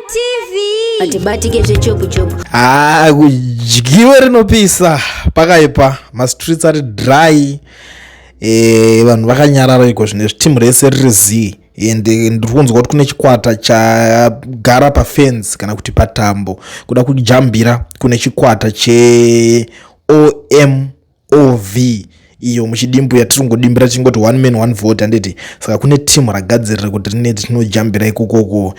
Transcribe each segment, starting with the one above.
TV. Atibatike zvechopu chopu. Ah, kudyiwe rinopisa pakaipa, mastreets ari dry, vanhu vakanyarara iko zvino, team rese riri zii. And ndiri kunzwa kuti kune chikwata chagara pafence kana kuti patambo kuda kujambira kune chikwata che OMOV iyo muchidimbu yatiri kungodimbira tichingoti one man one vote, handiti? Saka kune timu ragadzirira kuti rine tinojambira ikokoko,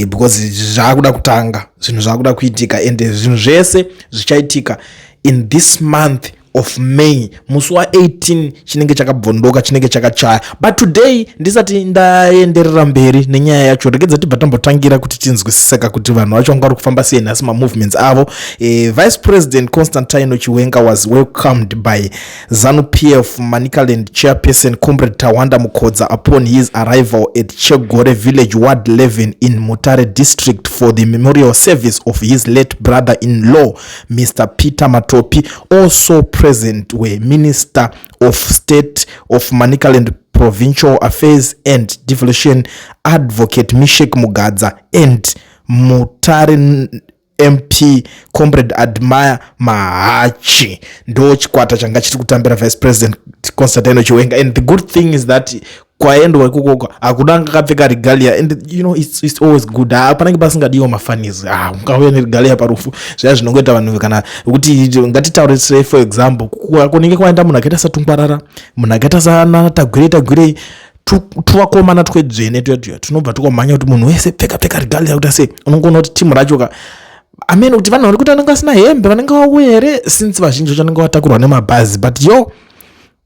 because zvaakuda kutanga, zvinhu zvaakuda kuitika, and zvinhu zvese zvichaitika in this month of May. Musi wa18 chinenge chakabvondoka, chinenge chakachaya. But today, ndisati ndaenderera mberi nenyaya yacho, regedza tibva tambotangira kuti tinzwisiseka kuti vanhu vacho vanga vari kufamba sei nhasi, mamovements avo. Vice President Constantino Chiwenga was welcomed by ZANU PF Manicaland chairperson Comrade Tawanda Mukodza upon his arrival at Chegore Village, Ward 11 in Mutare District for the memorial service of his late brother-in-law, Mr Peter Matopi. Also present were Minister of State of Manicaland Provincial Affairs and Devolution, Advocate Mishek Mugadza, and Mutare MP Comrade Admire Mahachi. Ndo chikwata changa chiri kutambira Vice President Constantino Chiwenga. And the good thing is that kwaendwa ikokoko hakuna anga akapfeka regalia, and it's always good. Ha, panenge pasingadiwa mafanizi. Ah, ungauya neregalia parufu? Zviya zvinongoita vanhu kana kuti ngatitaurisei, for example, kunenge kwaenda munhu akaita saTungwarara, munhu akaita sana Tagwirei. Tagwirei, tuvakomana twedzvene tuya tuya tunobva tukamhanya kuti munhu wese pfeka, pfeka regalia. Kuti sei unongoona kuti timu racho ka amene kuti vanhu vari kuti vanenge vasina hembe, vanenge vauya here, since vazhinji vacho vanenge vatakurwa nemabhazi. But yo,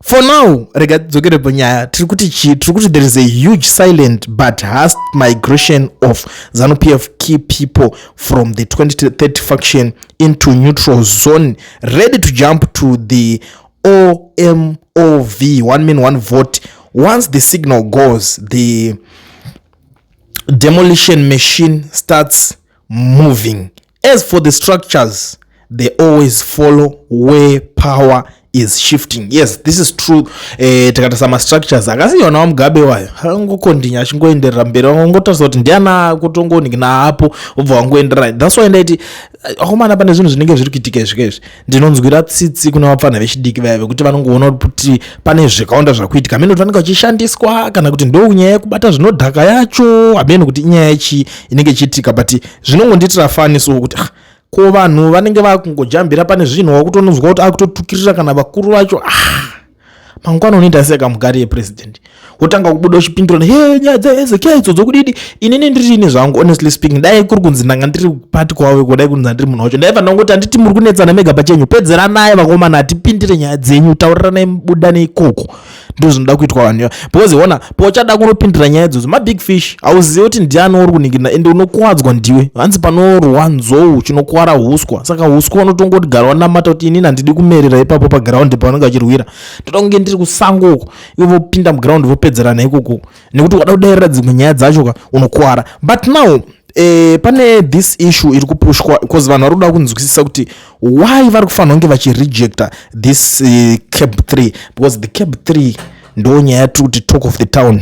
for now rega tidzokere panyaya. Tiri kuti chii? Tiri kuti there is a huge silent but hasty migration of ZANU PF key people from the 2030 faction into neutral zone, ready to jump to the OMOV, one man one vote, once the signal goes. The demolition machine starts moving. As for the structures, they always follow where power is shifting. Yes, this is true. Tikatarisa mastructures akasiyiwa nawo Mugabe wayo akangokondinya achingoenderera mberi, vangotarisa kuti ndiana kutongoniki naapo obva wangoenderera. That's why ndaiti akomana, pane zvinhu zvinenge zviri kuitika izvika izvi, ndinonzwira tsitsi kune vapfana vechidiki vaya vekuti vanongoona kuti pane zvakawanda zvakuitika, hamene kuti vanenge vachishandiswa kana kuti ndo nyaya yekubata zvinodhaka yacho, hamene kuti inyaya yechi inenge ichiitika. But zvinongondiitira funny so kuti ah, ko vanhu vanenge vakungojambira pane zvinhu, wakutononzwa kuti akutotukirira kana vakuru vacho. Ah, mangwana unoita sei kamugari yepresident, wotanga kubuda uchipindura he nyaya dzaEzekiel idzo dzokudidi? Inini ndirini zvangu, honestly speaking, dai kuri kunzi ndanga ndiri pati kwavo, dai kunzi ndiri munhu wacho, ndaibva ndangoti handiti muri kunetsana mega pachenyu, pedzeranai vakomana, hatipindire nyaya dzenyu, tauriranai, budane ikoko. Ndo zvinoda kuitwa vanhu iva, because ona pauchada kunopindira nyaya idzodzo, mabig fish, hauzivi kuti ndiani uri kuningirina, ende unokuwadzwa ndiwe. Hanzi panorwa nzou chinokwara huswa. Saka huswa unotongoti gara wanamata kuti inini handidi kumerera ipapo paground pavanenge vachirwira, ndoda kunge ndiri kusango uko, ivo vopinda muground vopedzerana ikoko, nekuti ukada kudairira dzimwe nyaya dzacho ka unokwara. But now pane this issue iri kupushwa because vanhu vari kuda kunzwisisa kuti why vari kufanira kunge vachirejecta this CAB 3, because the CAB 3 ndo nyaya yatiri kuti talk of the town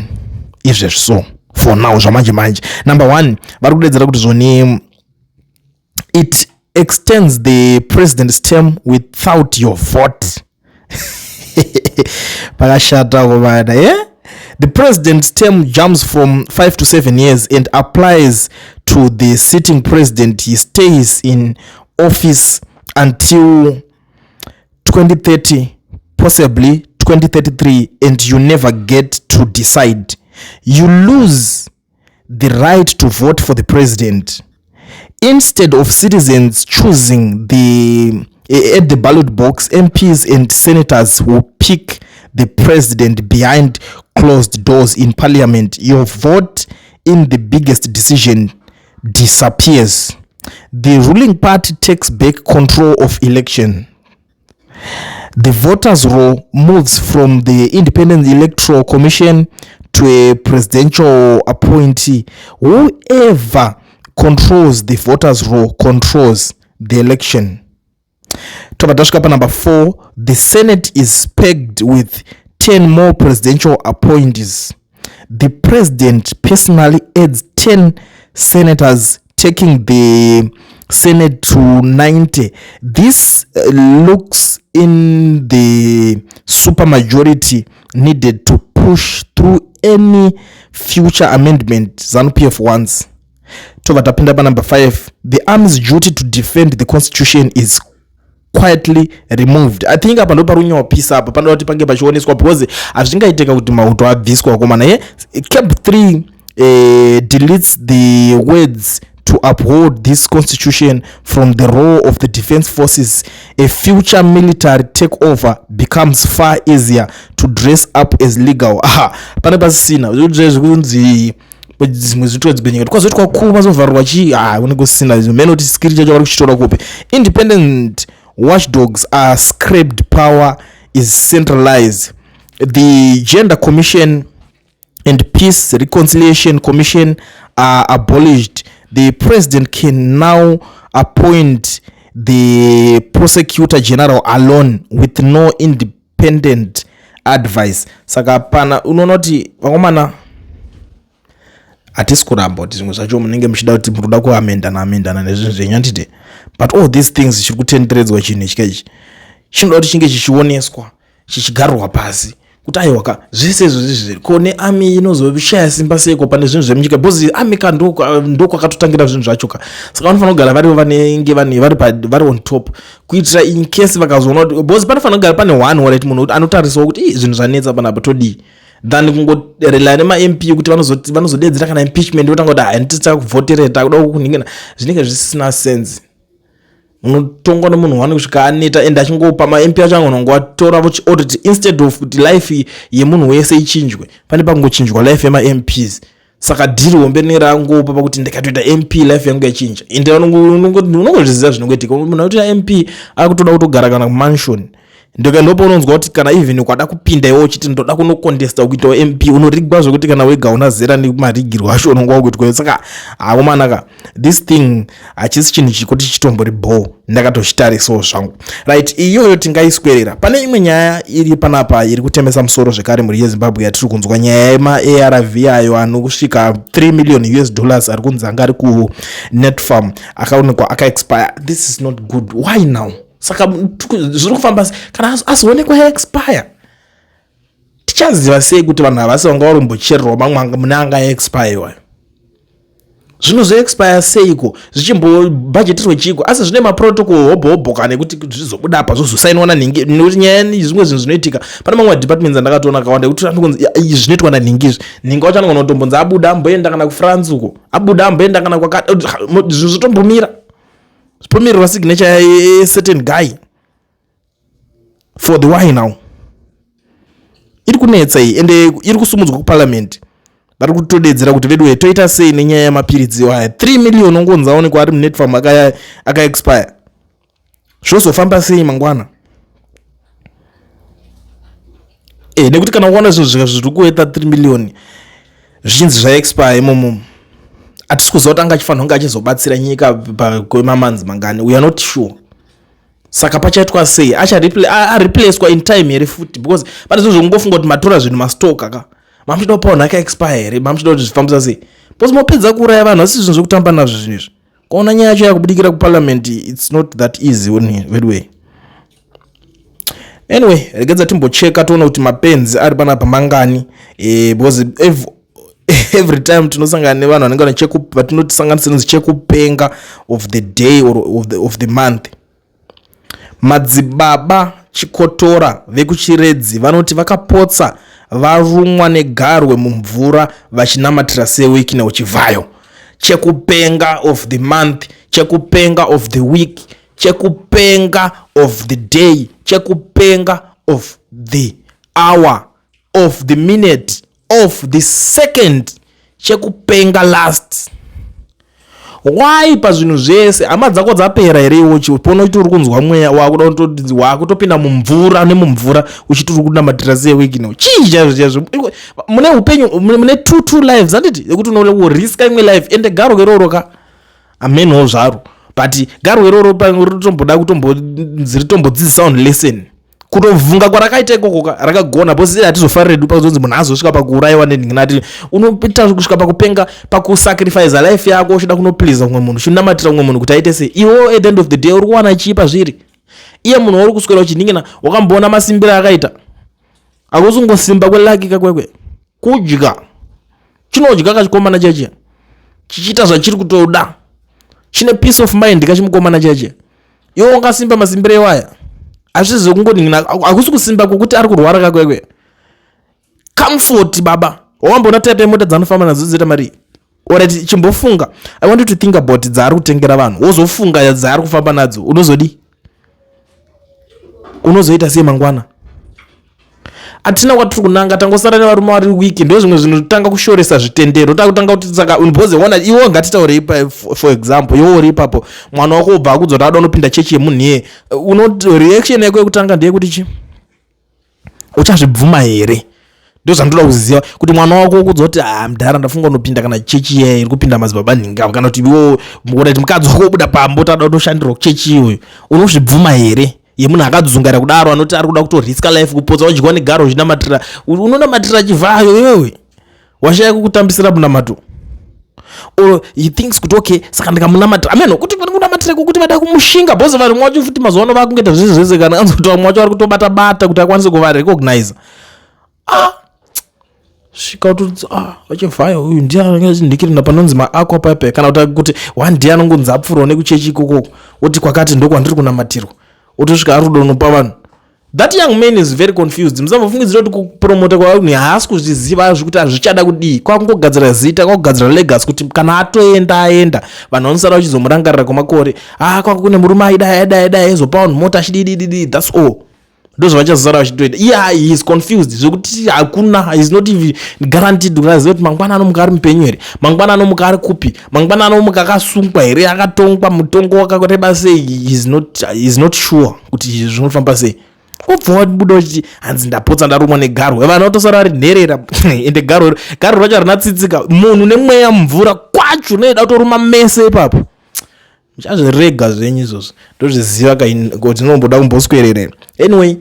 izvezvi. So for now, zvamanje manje, number one, vari kudedzera kuti zvoni it extends the president's term without your vote. Pakashata kuvana, yeah? The president's term jumps from 5 to 7 years and applies to the sitting president. He stays in office until 2030, possibly 2033, and you never get to decide. You lose the right to vote for the president. Instead of citizens choosing the at the ballot box, MPs and senators will pick the president behind closed doors in parliament. Your vote in the biggest decision disappears. The ruling party takes back control of election. The voters' roll moves from the Independent Electoral Commission to a presidential appointee. Whoever controls the voters' roll controls the election. Tobva tasvika panumber 4. The Senate is pegged with 10 more presidential appointees. The president personally adds 10 senators. taking the Senate to 90. This looks in the supermajority needed to push through any future amendment ZANU-PF wants. Tobva tapinda panumber 5. The army's duty to defend the constitution is quietly removed. I think apa ndo pari kunyanyopisa apa, panoda kuti pange pachioneswa, because hazvingaitika kuti mauto abviswa, vakomana. Ye CAB 3 deletes the words "to uphold this constitution" from the role of the defense forces. A future military takeover becomes far easier to dress up as legal. Aha, pane pasisina zvekunzi dzimwe zvitwa dzigwenyeka kwazoitwa kuu mazovharirwa chii. Ah, unenge usisina mene kuti skiri chacho vari kuchitora kupi. Independent watchdogs are scrapped, power is centralized. The Gender Commission and Peace Reconciliation Commission are abolished. The president can now appoint the prosecutor general alone with no independent advice. Saka pana unoona kuti, vakomana, hatisi kuramba kuti zvimwe zvacho munenge muchida kuti munoda kuamendana amendana nezvinhu zvenyu, handiti? But all these things chiri kutenderedzwa, chinhu ichi kaichi chinoda kuti chinge chichioneswa, chichigarirwa pasi kuti aiwaka, zvese izvo zvizvi ko nearmy inozoshaya simba seiko pane zvinhu zvemunyika? Because army ka ndokwakatotangira zvinhu zvacho ka. Saka vanofanira kugara varivo vanenge vari on top, kuitira in case vakazoona kuti, because panofanira kugara pane one alright munhu anotarisawo kuti, "Ii, zvinhu zvanetsa panapa, todii?" than kungorely nemaMP kuti vanozodedzera kana impeachment, votanga kuti, "Hai, nditisakuvhotere, takuda kuningina." Zvinenge zvisina sense. Unotongwa nemunhu wani kusvika aneta, ende achingopa maMP acho angonongoatora vochiaudit instead of kuti life yemunhu wese ichinjwe. Pane pangochinjwa life yemaMPs. Saka dhiri hombe rinenge rangopa pakuti ndikatoita MP, life yangu yachinja. Ende unongozviziva zvinongoitika, munhu anotoita MP akutoda kutogara kana kumansion. Ndopa unonzwa kuti kana even ukada kupinda iwe uchiti ndoda kunocontesta kuitawo MP, unorigwa zvekuti kana wega una zera nemarigirwo acho unonga wakuitwa. Saka hakomanaka, this thing hachisi chinhu chikuti chitombori bho. Ndakatochitarisawo zvangu. Right, iyoyo tingaiswerera. Pane imwe nyaya iri panapa iri kutemesa musoro zvekare, mhuri yeZimbabwe, yatiri kunzwa, nyaya yemaARV ayo anosvika 3 million US dollars ari kunzi anga ari kuNetPharm, akaonekwa akaexpire. This is not good. Why now? Saka zviri kufamba sei kana azoonekwa expire? Tichaziva sei kuti vanhu havasi vanga varombochererwa mamwe mune anga expire iwayo? Zvinozoexpire seiko zvichimbobhajetirwe chiko, asi zvine maprotocol hobho hobho kana ekuti zvizobuda apa zvozosainwa nanhingi? Nekuti nyaya, zvimwe zvinhu zvinoitika pane mamwe madepartments andakatoona akawanda ekuti anokunzi izvi zvinoitwa nanhingi izvi. Nhingi wacho anogona kutombonzi abuda amboenda kana kuFrance uko, abuda amboenda kana kwakati, zvinhu zvotombomira, zvipomirwa signature yecertain guy for the why now. Iri kunetsa iyi, ende iri kusumudzwa kuparliament. Vari kutodedzera kuti, "Vedu, toita sei nenyaya yemapiritsi aya?" 3 million ongonzi aonekwa ari muNetPharm akaexpire. Zvozofamba sei mangwana? Nekuti kana ukaona zvinhu zviri kuweta 3 million zvichinzi zvaexpire imomo, hatisi kuziva kuti anga achifanira kunge achizobatsira nyika kwemamanzi mangani. We are not sure. Saka pachaitwa sei? Areplacwa in time here futi? Because pane zvinhu zvokungofunga kuti matora zvinhu mastoka ka, mamuchida kupa vanhu akaexpire here? Mamuchida kuti zvifambisa sei? Because mopedza kuuraya vanhu, asi zvinhu zvekutamba nazvo zvinhu izvi. Kuona nyaya yacho yakubudikira kuparliament, it's not that easy anyway. Anyway, regedza timbocheka toona kuti mapenzi ari panapa mangani, because every time tinosangana nevanhu vanenge vane vatinotisanganisa nonzi chekupenga of the day or of the month. Madzibaba Chikotora vekuChiredzi vanoti vakapotsa varumwa negarwe mumvura vachinamatira seWicknell Chivayo. Chekupenga of the month, chekupenga of the week, chekupenga of the day, chekupenga of the hour, of the minute, of the second, chekupenga last. Why pazvinhu zvese? Hama dzako dzapera here? Iwo pona uchiti uri kunzwa mweya, wakuda wakutopinda mumvura nemumvura, uchiti uri kunamatira seWicknell. Chii chaizvo chaizvo? Mune upenyu, mune two lives, handiti? Yekuti unoriska imwe life. Ende garwe iroro ka, amenhowo zvaro, but garwe iroro ritomboda kutombonzi ritombodzidzisa vanhu lesson. Kutovhunga kwarakaita ikoko rakagona because hatizofarire redu pakuzonzi munhu azosvika pakuurayiwa nenhingi. Unoita kusvika pakupenga, pakusacrifice life yako uchida kunopleasa umwe munhu, uchinamatira umwe munhu kuti aite sei. Iwo at the end of the day uri kuwana chii pazviri? Iye munhu wauri kuswera uchinhingina, wakamboona masimbiro akaita? Akusungosimba kweluck kakwekwe kudya chinodya kachikomana cheche chichiita zvachiri kutoda, chine peace of mind kachimukomana cheche. Iwe ungasimba masimbiro iwaya? Hazvizi kungoningina, hakusi kusimba kwokuti ari kurwara kakwekwe. Comfort baba, wamboona type yemota dzanofamba nadzo dzoita mari? Alright, chimbofunga. I want you to think about dzaari kutengera vanhu, wozofunga dzaari kufamba nadzo. Unozodi unozoita sei mangwana? Hatina kwatiri kunanga, tangosara nevarume vari weak. Ndo zvimwe zvinotanga kushoresa zvitendero, takutanga kuti saka because ona iwo, ngatitaure, for example, iwo uri ipapo, mwana wako ubva akudza kuti ada unopinda chechi yemunhu iye, uno reaction yako yekutanga ndeyekuti chi? Uchazvibvuma here? Ndo zvandoda kuziva, kuti mwana wako ukudza kuti, "Ah, mudhara, ndafunga unopinda kana chechi iye iri kupinda madzibaba nhinga," kana kuti iwo kuti mukadzi wako ubuda pambo, tada kutoshandirwa kuchechi iyoyo, unozvibvuma here? Yemunhu akadzungaira kudaro, anoti ari kuda kutoriska life, kupotsa udyiwa negaro uchinamatira, unonamatira chivhayo, iwewe washaya kukutambisira munamato, or he thinks kuti, "Okay, saka ndikamunamatira ameno kuti kunamatira kuti vada kumushinga," because vanhu wacho futi mazuva ano vakungoita zvese zvese. Kana anzi kuti vamwe vacho vari kutobata bata kuti akwanise kuvarecognize, ah, svika kuti, "Ah, vachivhayo uyu ndiye anenge panonzi maakwa paipai," kana kuti one day anongonzi apfuurawo nekuchechi ikokoko, oti kwakati ndokwandiri kunamatirwa, otosvika ari kudonopa vanhu. That young man is very confused. Musambofungidzira kuti kupromota kwavanhu, haasi kuzviziva zvekuti hazvichada kudii. Kwakungogadzira zita, kwakugadzira legacy, kuti kana atoenda aenda, vanhu vanosara vachizomurangarira kwemakore. Ah, kwanga kune murume aida aida aida, aizopa vanhu mota achididididi. That's all, ndo zvavachazosara vachitoita. Iye he is confused zvekuti hakuna, is not even guaranteed kuti azive kuti mangwana anomuka ari mupenyu here, mangwana anomuka ari kupi, mangwana anomuka akasungwa here, akatongwa mutongo wakareba sei. He is not sure kuti zvinofamba sei. Wobva wabuda uchiti, "Hanzi ndapotsa ndarumwa negarwe." Vanhu vatosara vari nherera. Ende garwe, garwe racho harina tsitsika. Munhu nemweya mvura kwacho unoida kutoruma mese ipapo. Muchazvirega zvenyu izvozvo, ndozviziva kuti inomboda kumboswerera. Anyway,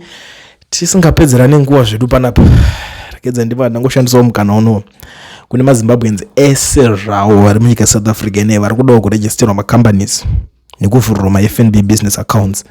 tisingapedzera nenguva zvedu panapa, rekedza ndiva ndangoshandisawo mukana unowo kune maZimbabweans ese zvavo vari munyika yeSouth Africa ine vari kudawo kuregisterwa macompanies nekuvhurirwa maFNB business accounts,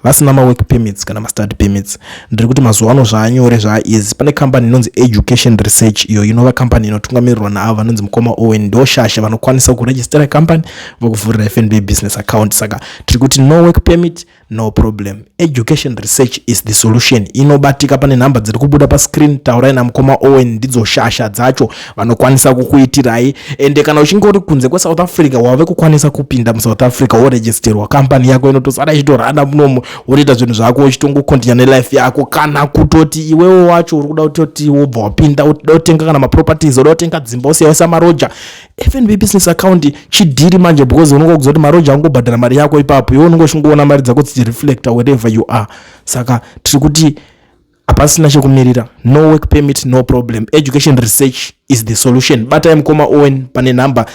vasina mawork permits kana mastudy permits. Ndiri kuti mazuva ano zvaanyore, zvaaeasy. Pane kambani inonzi Education Research, iyo inova kambani inotungamirirwa naavo vanonzi mukoma Owen. Ndoshasha vanokwanisa kuregistera kambani, vokuvhurira FNB business account. Saka tiri kuti no work permit, no problem. Education Research is the solution. Inobatika pane nhamba dziri kubuda pascreen. Taurai namukoma Owen, ndidzo shasha dzacho, vanokwanisa kukuitirai. Ende kana uchinge uri kunze kweSouth Africa, wave kukwanisa kupinda muSouth Africa, woregisterwa, kambani yako inotosara ichitorana munomo, wotoita zvinhu zvako, uchitongocontinue nelife yako. Kana kutoti iwewo wacho uri kuda kutoti wobva wapinda, uda kutenga kana maproperties, uda kutenga dzimba, usiyaisa maroja, FNB business account chidhiri manje, because unonge kuziva kuti maroja angobhadhara mari yako ipapo, iwe unonge uchingoona mari dzako dzichireflecta wherever you are. Saka tiri kuti hapasina chekumirira. No work permit, no problem. Education Research is the solution. Batai mukoma Owen pane nhamba.